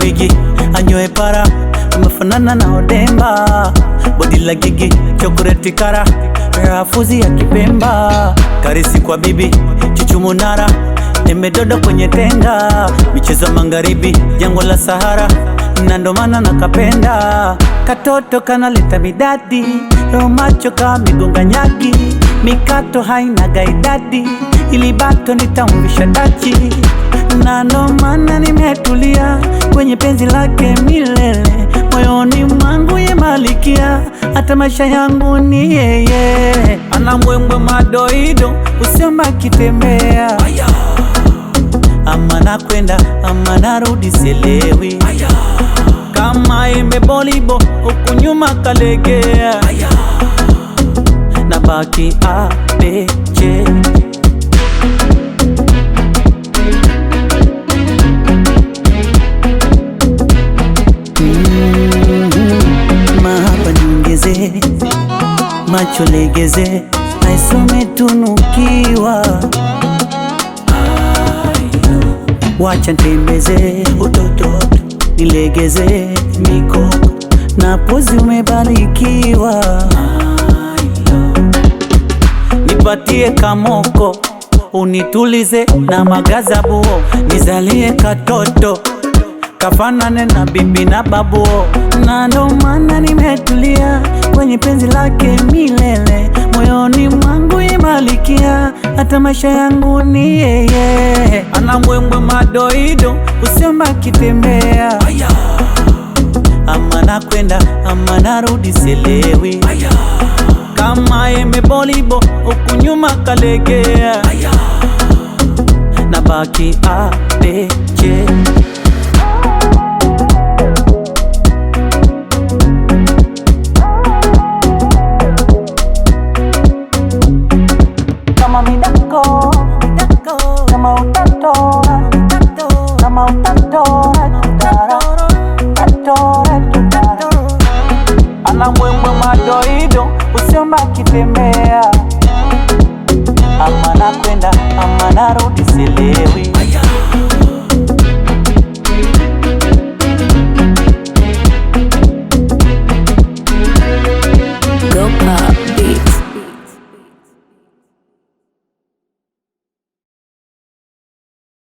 wigi anyoe para, amefanana na Odemba, bodi la gigi chokoleti kara, rafuzi ya Kipemba, karisi kwa bibi chichumunara, nimedodo kwenye tenga, michezo ya magharibi, jangwa la Sahara, na ndo maana nakapenda katoto kanaleta midadi, macho kama migonga nyagi, mikato haina gaidadi, ili bato nitamvisha dachi, na ndo maana nimetulia kwenye penzi lake milele, moyoni mwangu ye malikia, hata maisha yangu ni yeye, ana mbwembwe madoido, usiomba kitembea, ama nakwenda ama narudi sielewi, kama embe bolibo huku nyuma kalegea, nabaki A B C. Mahaba niongeze, macho legeze, aisome tunukiwa, wacha ntembeze utoto nilegeze mikoko na pozi umebarikiwa, nipatie kamoko unitulize na magazabuo, nizalie katoto kafanane na bibi na babuo, na ndo maana nimetulia kwenye penzi lake milele, moyoni mwangu ye malikia, hata maisha yangu ni yeye, ana mbwembwe madoido, usiomba kitembea, ama nakwenda ama narudi sielewi, kama embe bolibo huku nyuma kalegea, nabaki A B C. Kama midako, kama utatora, kama utatora, tutara, tatora, tutara. Ana mbwembwe madoido, usiomba kitembea.